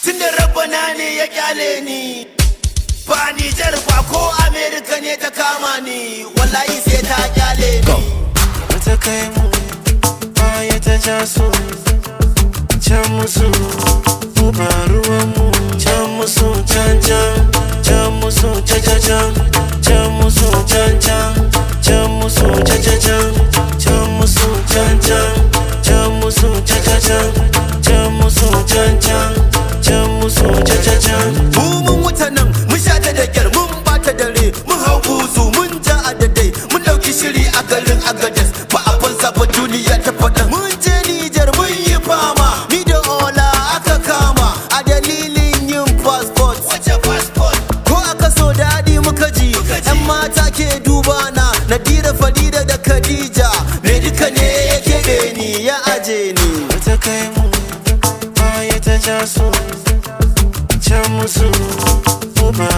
Tunda Rabbana ne ya kyale ni, ba Nijar ba ko Amerika ne ta kama ni, wallahi sai ta kyale ni. Ta kai mu baya, ta ja su can musu, mu ba ruwan mu. Can musu can can, can musu can can can, can musu can can, can musu can can can, can musu can can, can musu can can can, can musu can can, can musu can can can. Mu mun wuce nan, mun sha ta da kyar, mun bata dare, mun hau buzu, mun ja a dadai, mun dauki shiri a garin Agadez, ba a banza ba duniya ta faɗa. Mun je Nijar mun yi fama, ni da Ola aka kama a dalilin yin passport. Wace passport? Ko aka so daɗi muka ji, 'yan mata ke duba na, Nadira, Farida da Khadija, me duka ne ya keɓe ni ya aje ni. Ta kai mu baya, ta ja su can musu, mu ba